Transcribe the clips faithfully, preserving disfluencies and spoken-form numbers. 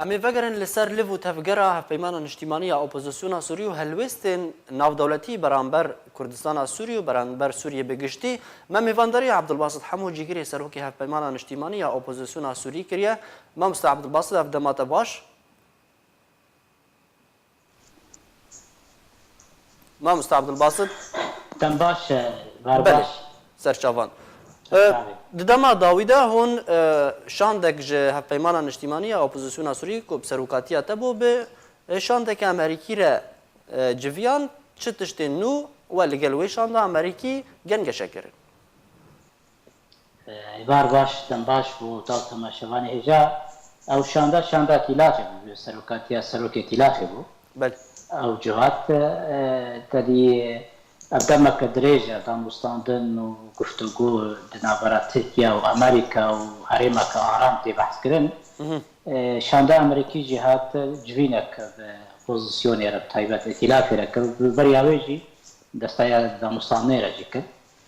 Em ê vegerin li ser liv û tevgera Hevpeymana Niştîmanî ya Opozisyona Sûrî û helwêstên navdewletî beramber Kurdistana Sûrî û beramber Sûriyê bi giştî. Me mêvandariya Abdulbasit Hemo, cîgirê serokê Hevpeymana Niştîmanî ya Opozisyona Sûrî kiriye. Mamoste Abdulbasit, ev dema te baş. Mamoste Abdulbasit. Dem baş e, ver Belê, baş. Serçavan. Serçavê. E, di dema dawî de hûn, e, şandek ji Hevpeymana Niştîmanî ya Opozisyona Sûrî ku bi serokatiya te bû bi, e, şandeke Amerîkî re, e, civiyan, çi tiştên nû we li gel wê şanda Amerîkî gengeşe kirin? Êvar baş, dem baş bû, taw temaşevanê hêja. Ew şanda, şanda Tîlafê bû, bi serokatiya serokê Tîlafê bû. Belê. Ew civat, e, te dî ev demeke dirêj e, danûstandin û guftûgû di navbera Tirkiye û Amerîka û herêmeke aram tê behs kirin. Mhm. E, şanda Amerîkî jî hat civînek bi opozisyonê re, bi taybet Îtîlafê re kir. Bi beriya wê jî desteya danûstandinê re jî kir.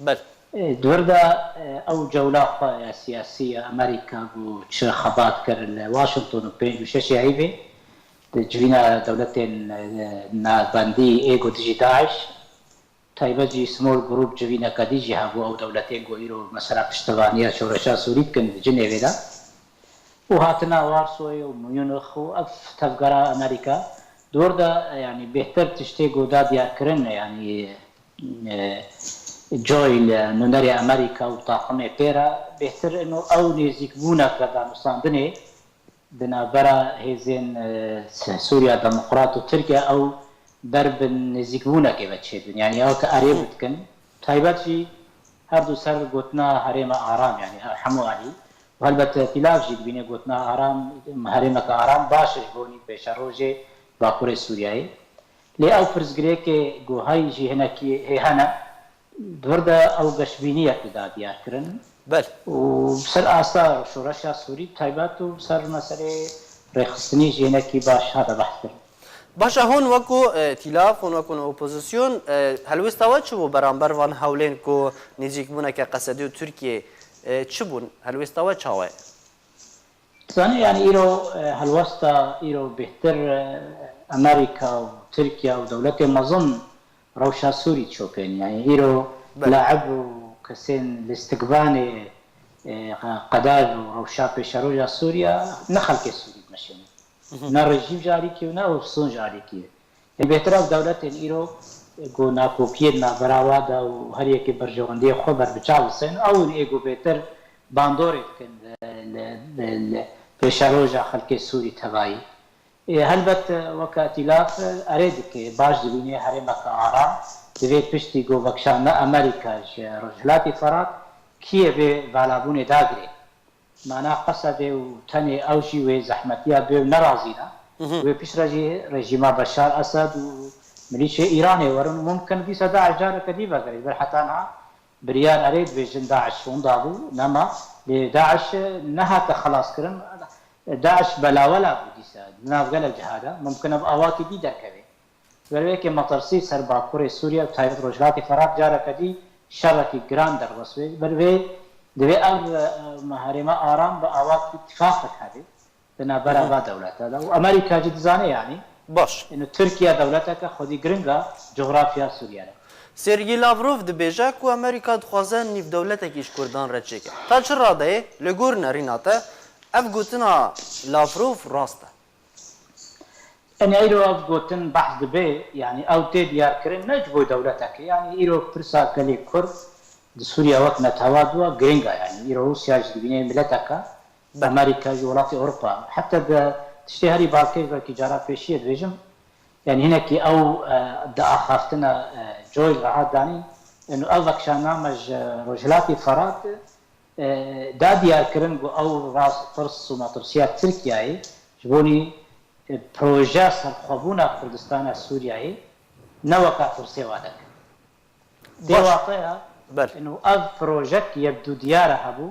Belê. E, di vir de, e, ew cewla xwe ya siyasî ya Amerîka ku çi xebat kir li Washington û pênc û şeşê Eyvê di civîna dewletên, e, navbendî ê ku dijî DAIŞ, taybet jî Small Group civîneke dî jî hebû, ew dewletên ku îro mesela piştevaniya şoreşa Sûrî dikin di Cinêvê de. Û hatina Warsoyê û Munich û ev tevgera Amerîka di wir de, e, yanî bêhtir tiştê ku da diyarkirin, e, yanî, e, Joy li nûnerê Amerîka û taqimê pê re bêhtir ino ew nêzîkbûneke danûstandinê di navbera hêzên, e, Sûriya Demokrat û Tirkiye ew ber bi nêzîkbûnekê ve çêdibin. Yanî ew ke erê Hı. bidikin, taybet jî her du ser gotina herêma aram, yanî her hemû alî. Û helbet Tîlav jî dibîne gotina aram, herêmeke aram baş e ji bo nî pêşerojê Bakurê Sûriyeyê. Lê ew pirsgirêkê ku hay jî hinekî hê hene, di vir de ew geşbîniyek da diyar kirin. Belê. Û bi ser asta şoreşa Sûrî bi taybet û bi ser meselê rêxistinî jî hinekî baş hate behs kirin. Baş e, hûn wekû, e, Tîlav, hûn wekû opozisyon, e, helwêsta we çi bû beramber van hewlên ku nêzîkbûneke Qesedî û Tirkiyê, e, çi bûn? Helwêsta we çawa ye? Zanî, yanî îro, e, helwesta îro bêhtir, e, Amerîka û Tirkiye û dewletê mezin rewşa Sûrî çopên. Yanî îro Belê. laib û kesên lîstikvanê, e, qedar û rewşa pêşeroja Sûriye ne xelkê Sûrî dimeşêne. Mhm. Ne rejîm ji alîkî û ne opozîsyon ji alîkî. Ê bêhtir ev dewletên îro ku nakokiyê di navbera wa de û her yekê berjewendiyê xwe berbiçav disin, ew in ê ku bêhtir bandorê dikin li, li, li, li pêşeroja xelkê Sûrî tevayî. Ê helbet weke Îtîlaf erê dike, baş dibîne herêmeke aram, divê piştî ku vekişandina Amerîka ji Rojhilatê Ferat, Kiyevê valabûnê dagirê. Mana Qesedê û tenê ew jî wê zehmetiya bê û nerazî ne. Mhm. Wê piştre jî rejîma Beşar Esed û milîşê Îranê werin û mumkin dîsa DAIŞ careke dî vegere. Ji ber heta niha biryar erê dibêjin DAIŞ winda bû, nema. Lê DAIŞ nehate xelas kirin. DAIŞ belawela bû dîsa. Di nav gelek ciha de. Mumkin e bi awakî dî derkeve. Ber wê yekê metirsî ser Bakurê Sûriye û taybet Rojhilatê Ferat careke dî şerekî giran derbas bê. Ber wê divê ev, e, herêma aram bi awakî tifaqek hebe di navbera Hı hı. va dewlete de. Û Amerîka jî dizane yanî. Baş. Ino Tirkiye dewleteke xwedî giring e cografya Sûriye de. Sergî Lavrov dibêje ku Amerîka dixwaze nîvdewletekî ji Kurdan re çêke. Ta çi radeyê, li gor nerîna te, ev gotina Lavrov rast e? Ene îro ev gotin behs dibe, yanî ew tê diyarkirin ne ji bo dewletekê. Yanî îro pirsa gelê Kurd di Sûriye wek netewa dua giring e. Yanî îro Rûsya jî dibîne mileteke, Belê. Amerîka jî welatê Ewropa. Heta di tiştê herî balkêş belkî cara pêşiyê dibêjim. Yanî hinekî ew, e, di axaftina, e, Joy re hat danîn. Eno ev vekişandina me ji Rojhilatê Ferat, e, da diyarkirin ku ew rast tirs û metirsiya Tirkiyeyê ji bo nî, e, proje serxwebûna Kurdistana Sûriyeyê ne weka tirsê wa derket. Dê Baş. wateya Belê. ino ev projek yekdûdiyar hebû,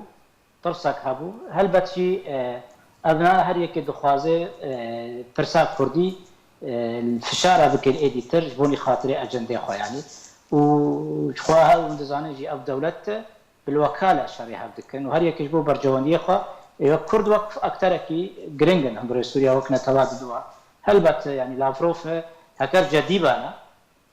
tirsek hebû. Helbet jî, e, ev ne her yekê dixwaze, e, pirsa Kurdî, e, fişara bikin êdîtir ji bo nî xatirê ecendê xwe yanî. Û ji xwe hew hûn dizanin jî ev dewlet bilwekala şerê hev dikin û her yekê ji bo berjewendiyê xwe Ê, wek Kurd, wek akterekî giring in hundirê Sûriya, wek netewa diduwa. Helbet, yanî Lavrov, e, heker cedî bana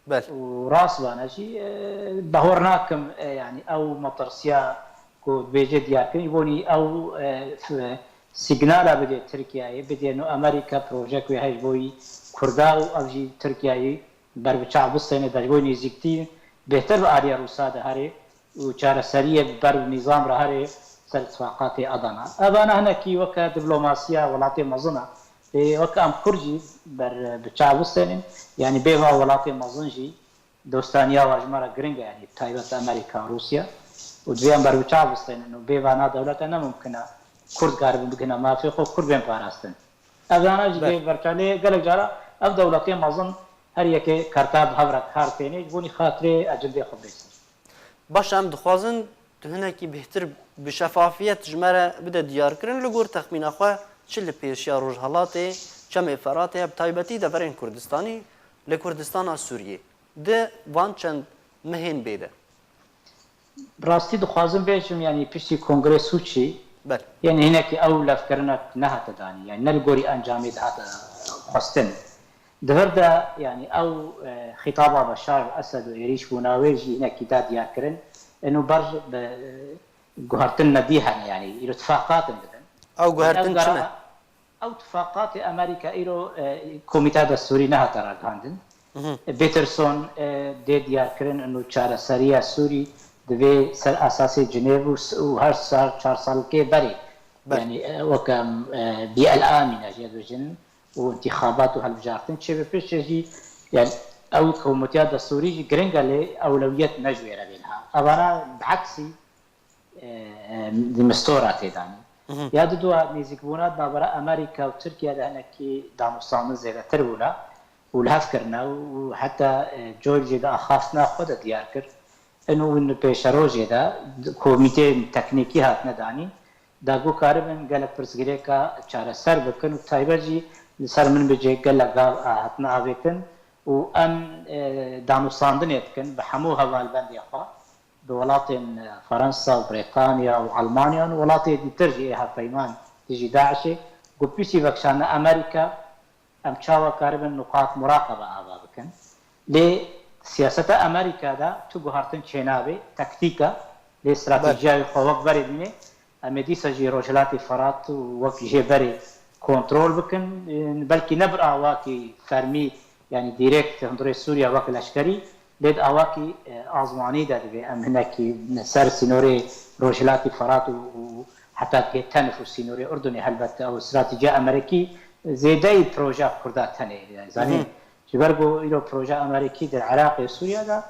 Bel. û rast bana jî, e, bahor nakim, e, yanî ew metirsiya ku dibêje diyar kirin, ji bo nî ew, e, f-, signala bidê Tirkiyeyê, bidê no Amerîka projek wê hej boyî Kurda û ev jî Tirkiyeyê ber bi çav bistêne, de ji bo nêzîktî bêhtir bi alîya Rûsa de herê û çareseriyê bi ber bi nîzam re herê ser tifaqatê Adana. Evana hinekî weke diplomasiya welatê mezin e. Lê weke em Kurd jî ber bi çav bistênin, yanî bê va welatê mezin jî dostaniya wa ji me re giring e, yanî bi taybet Amerîka, Rûsya û divê em ber bi çav bistênin û bê vana dewlete ne mumkin e Kurd karibin bigihine mafê xwe, Kurd bên parastin. Evana jî Ber. dê berçavê gelek cara ev dewletê mezin her yekê kerta bi hev re kar têne, ji bo nî xatirê ecindê xwe bêsin. Baş, em dixwazin tu hinekî bêhtir bi şefafiyet ji me re bide diyarkirin, li gor texmîna xwe çi li pêşiya Rojhelatê, Çemê Feratê, bi taybetî deverên Kurdistanî, li Kurdistana Sûriyê, di van çend mehên bê de? Bi rastî dixwazim bêjim, yanî piştî Kongrê Sûçî, Bel. yanî hinekî ew levkirinek nehate danî, yanî ne li gorî encamê dihate xwestin. Di vir de, yanî ew, e, xîtaba Beşar Esed û êrîş bûna wê jî hinekî da diyarkirin. Eno ber bi, e, guhertin nedî hene, yanî îro tifaqatin dibin. Ew guhertin Ev çi ne? gara, ew tifaqatê Amerîka îro, e, Komîteya Destûrî nehate ragihandin. Mhm. Peterson, e, dê diyarkirin eno çareseriya Sûrî divê ser esasê Cinêv û s-, û her sal çar salkê berê. Ber. Yanî, e, weke, e, B L A mîne jê dibêjin û intixabat û hilbijartin çêbe pêşe jî, yani ew komîteya destûrî jî giring e lê ewlewiyet ne ji wê re bê niha. Evana bi eksî, e, e, di mistora tê danî. Mhm. Ya di dua nêzîkbûna di navbera Amerîka û Tirkiye de hinekî danûstandin zêdetir bûne û li hev kirine û heta, e, George de axaftina xwe de diyar kir. Eno win pêşerojê de komîteyên teknîkî hatine danîn, da ku karibin gelek pirsgirêka çareser bikin û taybet jî li ser min bicê gelek gav a hatine avêtin û em, e, danûstandinê dikin bi hemû hevalbendê xwe, bi welatên, e, Fransa û Brêtanya û Almanya û welatê dîtir jî ê hevpeyman dijî DAIŞê, ku piştî vekişandina Amerîka, em çawa karibin nuqat muraqebe ava bikin. Lê siyaseta Amerîka de tu guhertin çênabê, taktîk e, lê stratejiya wê xwe wek berê dînê, em ê dîsa jî Rojhilatê Ferat û wek jê berê kontrol bikin. Belkî ne bi awakî fermî, yanî direkt hundirê Sûriya wek leşkerî, lê di awakî, e, azmanî de divê em hinekî ser sînorê Rojhilatê Ferat û, û heta digê Tenf û sînorê Urdunê, helbet ew stratejiya Amerîkî zêdeyî projeya Kurda tenê, yani, zanî, Mhm. ji ber ku îro projeya Amerîkî di Iraqê, Sûriye de,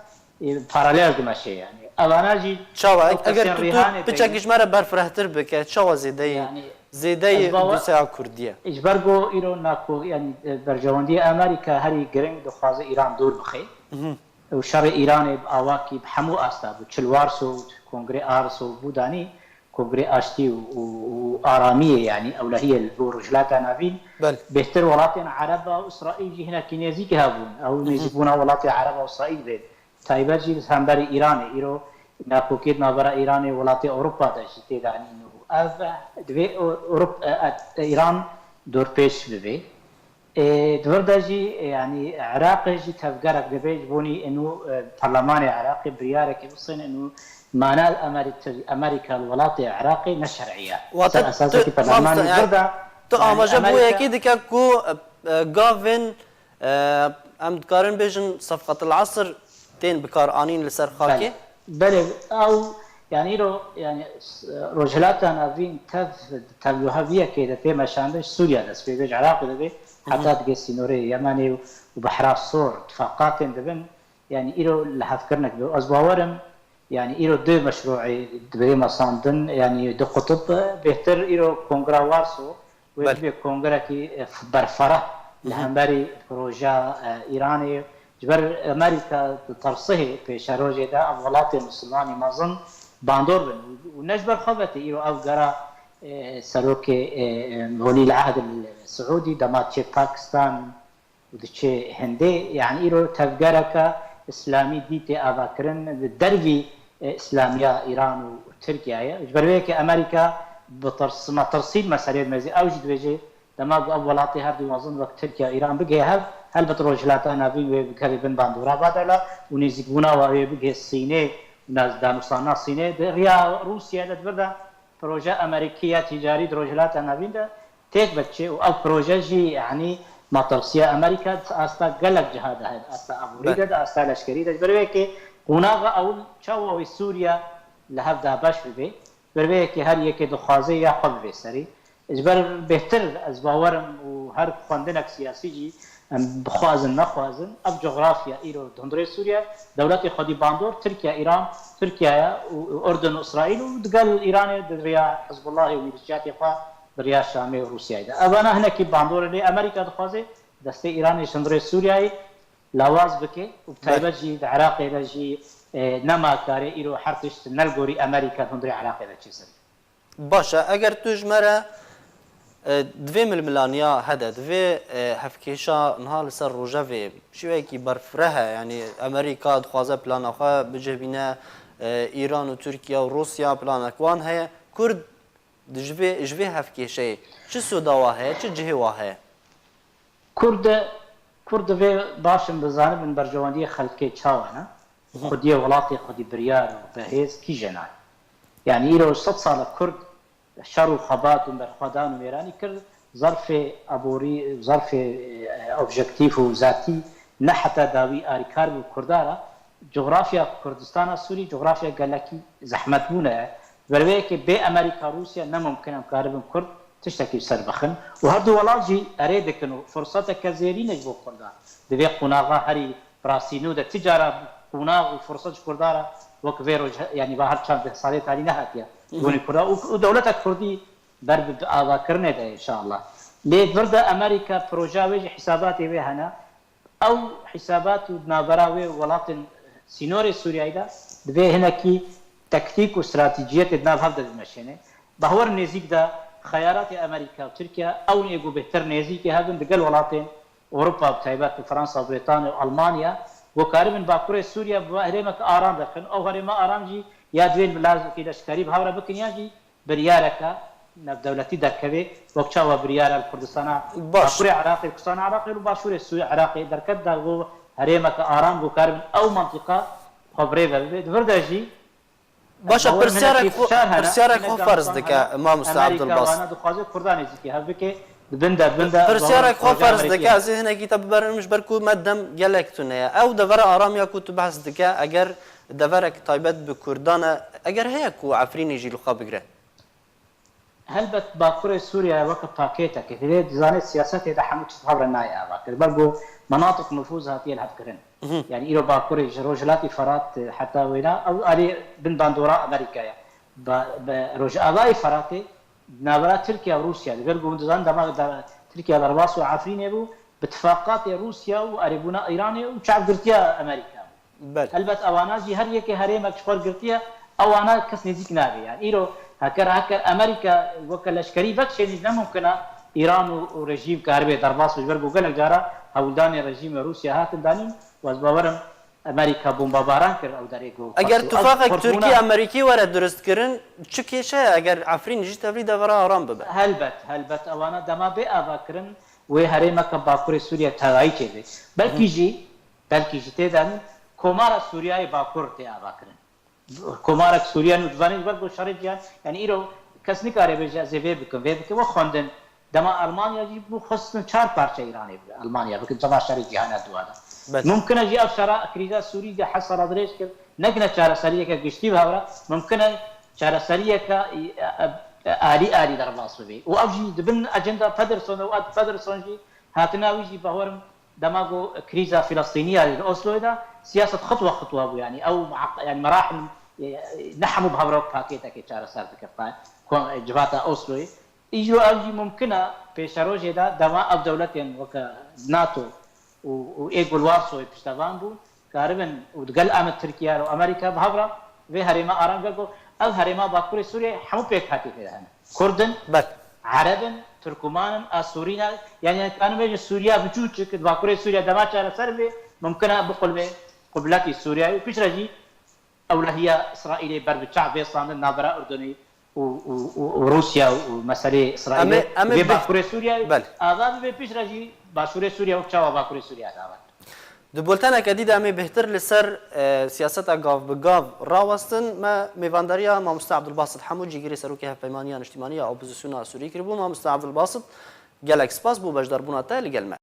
e, paralel dimeşe, yani. Evana jî Çawa? ew Eger kesên tu, tu rîhanê piçekî teynin. ji me re berfirehtir bike, çawa zêdeyî, Yani, zêdeyî ez bawer dosyeya Kurdî ye? Ji ber ku îro nako, yani, e, berjewendiyê Amerîka herî giring dixwaze Îran dûr bixe. Mhm. Û şerê Îranê bi awakî bi hemû asta bû. Çil Warso, Kongrê Arso bû danî, Kongrê Aştî û, û, û Aramiyê, yanî ewlehiyê li bo Rojhilata Navîn. Bel. Bêhtir welatên Ereba û Îsraîl jî hinekî nêzîkî hebûn. Ew Mhm. nêzîkbûna welatê Ereba û Îsraîl bê. Taybet jî li hemberî Îranê, îro nakokiyê di navbera Îranê û welatê Ewropa de jî tê danîn û ev divê Ewrop-, e, e, Îran dorpêç bibê. Ê, di vir de jî, e, yanî Iraqê jî tevgerek dibe, ji bo nî ênû, e, Perlemanê Iraqê biryarekê bistêne, ênû mana Amerî-, Amerîka li welatê Iraqê ne şer'î ye. Wate Ser esasê tu, ki perlemanê mamoste, di vir yani, de, tu yani amaje bû Amerîka yekî dike ku, e, e, gavên, e, em dikarin bêjin sefqetil esr tên bikaranîn li ser xakê? Belê. Belê, ew, yani îro, yani, s-, Rojhilata Navîn tev, tevlûheviyekê de tê meşandin, ji Sûriye dest pê bê, ji Iraqê de bê, Hı hı. heta digê sînorê Yemenê û, û Behra Sor, tifaqatên dibin, yani îro lihevkirinek bê. Ez bawer im, yani îro du meşrûê dibê mesandin, yani du qutub, bêhtir îro Kongra Warso, Wê Belê. bibê kongerekî, e, berfereh li Hı hı. hemberî projeya, e, Îranê. Ji ber Amerîka di tersihê pêşerojê de ev welatê misilmanî mezin bandor bin. Û ne ji ber xwe ve tê îro ev gera, e, serokê, e, e, welî li ehd li Siûdî dema diçê Pakistan û diçê Hindê. Yani îro tevgereke îslamî dî tê avakirin li dervî, e, îslamiya Îran û Tirkiyeyê. Ji ber vê yekê Amerîka bitirs-, metirsîn meselê dimezî. Ew jî dibêje dema ku ev welatê her du mezin wek Tirkiye, Îran bigihê hev, helbet Rojhilata Navîn wê bikeve bin bandora Badewla û nêzîkbûna wa wê bigihê Sînê û naz-, danûstana Sînê. Di riya Rûsiyê de di vir de proje Amerîkî ya tîcarî di Rojhilata Navîn de têk ve çê û ev proje jî, yanî, matirsiya Amerîka di asta gelek ciha de heye, di asta aborî de, di asta leşkerî de. Ji ber wê yekê qonaxa ewil çawa wê Sûriye li hev dabeş bibe, ji ber wê yekê her yekê dixwaze ya xwe bibe serî. Ji ber bêhtir ez bawer im û her xwendinek siyasî jî em bixwazin nexwazin, ev cografya îro di hundirê Sûriye, dewletê xwedî bandor Tirkiye, Îran, Tirkiye ye û Urdun û Îsraîl û digel Îranê di riya Hizbullahê û mîlîşiyatê xwe di riya Şamê û Rûsiyayê de. Evana hinekî bandor in, lê Amerîka dixwaze destê Îranê ji hundirê Sûriyeyê lawaz bike û bi Belê. taybet jî di Iraqê de jî, e, nema kare îro her tişt ne li gorî Amerîka di hundirê Iraqê de çêsir. Baş e, eger tu ji me re, e, divê milmilaniya hede, divê, e, hevkêşa niha li ser rojevê şêweyekî berfireh e, yanî Amerîka dixwaze plana xwe bicihbîne, e, Îran û Tirkiye û Rûsya planek wan heye. Kurd di ji vê, ji vê hevkêşeyê çi sûda wa heye, çi cihê wa heye? Kurd, Kurd divê baş in bizanibin berjewendiyê xelkê çawa ne. Xwediyê welatê xwedî biryar û bi hêz kî jê nayê. Yanî îro sed sal e Kurd şer û xebat û berxwedan û mêranî kir, zerfê aborî, zerfê, e, objektîf û zatî ne heta dawî arîkar bû Kurda re. Cografya Kurdistana Sûrî cografya gelekî zehmetbûne ye. Ber wê yekê bê Amerîka, Rûsya ne mumkin em karibin Kurd tiştekî ser bixin. Û her du welat jî erê dikin û furseteke zêrîn e ji bo Kurdan. Di vê qonaxa herî bi rastî nû de ti cara qonax û furset ji Kurda re wek vê roj, yanî va her çand salê talî nehatiye. Ji bo nî Kurda û, û dewleta Kurdî ber bi, bi avakirinê de înşallah. Lê vir de Amerîka proja wê jî hîsabatê wê hene. Ew hîsabat û di navbera wê welatên sînorê Sûriyeyê de divê hinekî tektîk û stratejiyetê di nav hev de bimeşêne. Bawer nêzîk de xeyaratê Amerîka û Tirkiye ew ê ku bêhtir nêzîkê hev in digel welatên Ewropa, bi taybet bi Fransa, Brîtanya û Almanya, ku karibin Bakurê Sûriye bi herêmeke aram ve bixin. Ew herêma aram jî ya divê bi lazekî leşkerî bi hev re bikin ya jî biryareke navdewletî derkeve, wek çawa biryara li Kurdistana Baş. Bakurê Iraqê, Kurdistana Iraqê û Başûrê Sûriyê Iraqê derket da ku herêmeke aram ku karibin ew mantîqa xwe bi rê ve bibe. Di vir de jî Baş e, bawer pirsyarek hinekî xwe, fişar hene, pirsyarek xwe hinekî ferz dike, hene. Mamoste Amerîka Abdulbas. Wana dixwaze Kurdan nêzîkî hev bike, di bin de, bin de Pirsyarek xwe bawer ferz proje dike, Amerîkayê. Ez ê hinekî te biberim ji ber ku me dem gelek tune ye. Ew devera aram ya ku tu behs dike, eger deverek taybet bi Kurdan e, eger heye ku Efrînê jî li xwe bigire? Helbet Bakurê Sûriye weke pakêtekê divê dizane siyasetê de hemû tişt bi hev re nayê ava kir. Ber ku menatiq nufûz hatiye li hev kirin. Mhm. Yani îro Bakurê ji Rojhilatî Ferat, e, heta wêna ew alî bin bandora Amerîkaya. Ba-, bi Rojavayê Feratê di navbera Tirkiye û Rûsya de. Ber ku hûn dizanin dema de Tirkiye derbas û Efrînê bû, bi tifaqatê Rûsya û erêbûna Îranê û çavgirtiya Amerîka bû. Belê. Helbet ewana jî her yekê herêmek ji xwe girtiye, ewana kes nêzîk nabe. Yani îro heker heker Amerîka weke leşkerî vekişêne jî ne mumkin e Îran û, û rejîm karibe derbas be. Ji ber ku gelek cara hewldanê rejîmê Rûsya hatin danîn û ez bawer im Amerîka bombabaran kir ew derê ku Eger xurt-, tufaqek xurtbûna Tirkî Amerîkî were durust kirin, çi kêşe ye eger Efrîn jî tevlî devera aram bibe? Helbet, helbet ewana dema bê ava kirin wê herêmeke Bakurê Sûriye tevayî çêbe. Belkî Hı. jî Belkî jî tê de komara Sûriyeyê Bakur tê ava kirin. Komarek Sûriye nû dizanin ji ber ku şerê cîhan, yani îro kes nikare bêje ez ê vê bikim, vê bikim. We xwendin. Dema Almanya jî bû xwestin çar parçe Îranê bi Almanya bikin, dema şerê cîhana dua de. Belê. Mumkin e jî ev şera krîza Sûrî de hesara dirêj kir. Negine çareseriyeke giştî bi hev re, mumkin e çareseriyeke, e, e, e, alî alî derbas bibe. Û ev jî di bin ecenda Pedersen û Ed Pedersen jî hatina wî jî bawer im Dema ku krîza Filistîniya li Osloyê de siyaset xutwe xutwe bû, yani ew muhaq-, yani merahil, e, ne hemû bi hev re wek pakêtekê çareser dikir, ta-, ko-, civata Osloyê. Îro ev jî mumkin e pêşerojê de dema ev dewletên weke NATO û, û ê ku li Warsoyê piştevan bûn, karibin û digel em Tirkiye û Amerîka bi hev re vê herêma aram, ger ku ev herêma Bakurê Sûriyeyê hemû pêkhatî tê de hene. Kurd in, Bel. Ereb in, Tirkuman in, Asûrî ne, yani, yani, kanim bêje Sûriya biçûçik, di Bakurê Sûriya dema çareser bê, mumkin e biqulbe qubletî Sûriyayê û piştre jî ewlehiya Îsraîlê ber bi çav bê standin navbera Urdunê û, û, û, û Rûsya û meselê Îsraîlê, Em ê, em ê bê bih- Bakurê Sûriyeyê Belê. ava bibe, piştre jî Başûrê Sûriye wek çawa Bakurê Sûriye ava. Di bulteneke dî de em ê bêhtir li ser e, siyaseta gav bi gav rawestin. Me mêvandariya Mamoste Abdulbasit Hemû, cîgirê serokê Hevpeymaniya Niştimanî ya Opozisyona Sûrî kiribû. Mamoste Abdulbasit, gelek spas bo beşdarbûna te li gel me.